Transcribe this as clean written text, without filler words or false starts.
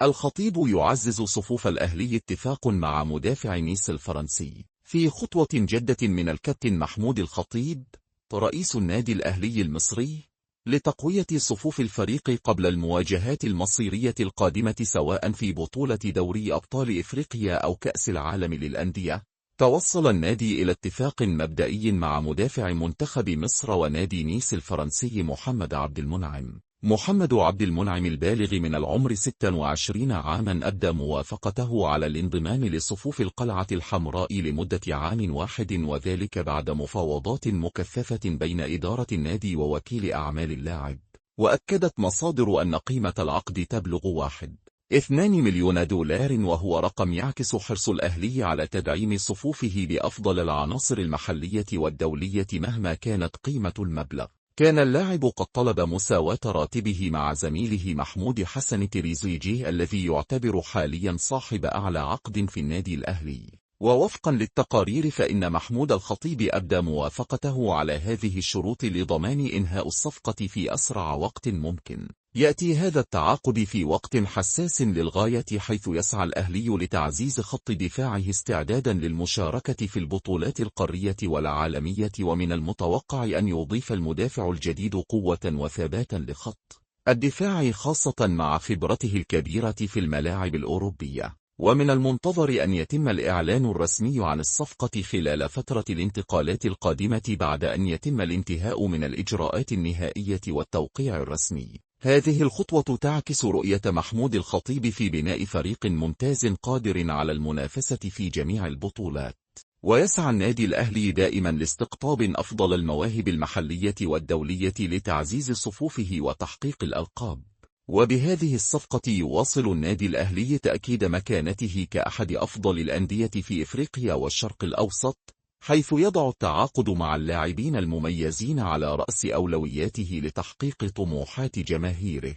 الخطيب يعزز صفوف الأهلي اتفاق مع مدافع نيس الفرنسي. في خطوة جدة من الكابتن محمود الخطيب رئيس النادي الأهلي المصري لتقوية صفوف الفريق قبل المواجهات المصيرية القادمة سواء في بطولة دوري أبطال إفريقيا أو كأس العالم للأندية. توصل النادي إلى اتفاق مبدئي مع مدافع منتخب مصر ونادي نيس الفرنسي محمد عبد المنعم البالغ من العمر 26 عاما أبدى موافقته على الانضمام لصفوف القلعة الحمراء لمدة عام واحد، وذلك بعد مفاوضات مكثفة بين إدارة النادي ووكيل أعمال اللاعب. وأكدت مصادر أن قيمة العقد تبلغ 1.2 مليون دولار، وهو رقم يعكس حرص الأهلي على تدعيم صفوفه بأفضل العناصر المحلية والدولية مهما كانت قيمة المبلغ. كان اللاعب قد طلب مساواة راتبه مع زميله محمود حسن تريزيجيه الذي يعتبر حاليا صاحب أعلى عقد في النادي الأهلي. ووفقا للتقارير فإن محمود الخطيب أبدى موافقته على هذه الشروط لضمان إنهاء الصفقة في أسرع وقت ممكن. يأتي هذا التعاقد في وقت حساس للغاية، حيث يسعى الأهلي لتعزيز خط دفاعه استعدادا للمشاركة في البطولات القارية والعالمية، ومن المتوقع أن يضيف المدافع الجديد قوة وثباتا لخط الدفاع خاصة مع خبرته الكبيرة في الملاعب الأوروبية. ومن المنتظر أن يتم الإعلان الرسمي عن الصفقة خلال فترة الانتقالات القادمة بعد أن يتم الانتهاء من الإجراءات النهائية والتوقيع الرسمي. هذه الخطوة تعكس رؤية محمود الخطيب في بناء فريق ممتاز قادر على المنافسة في جميع البطولات. ويسعى النادي الأهلي دائما لاستقطاب أفضل المواهب المحلية والدولية لتعزيز صفوفه وتحقيق الألقاب. وبهذه الصفقة يواصل النادي الأهلي تأكيد مكانته كأحد أفضل الأندية في إفريقيا والشرق الأوسط، حيث يضع التعاقد مع اللاعبين المميزين على رأس أولوياته لتحقيق طموحات جماهيره.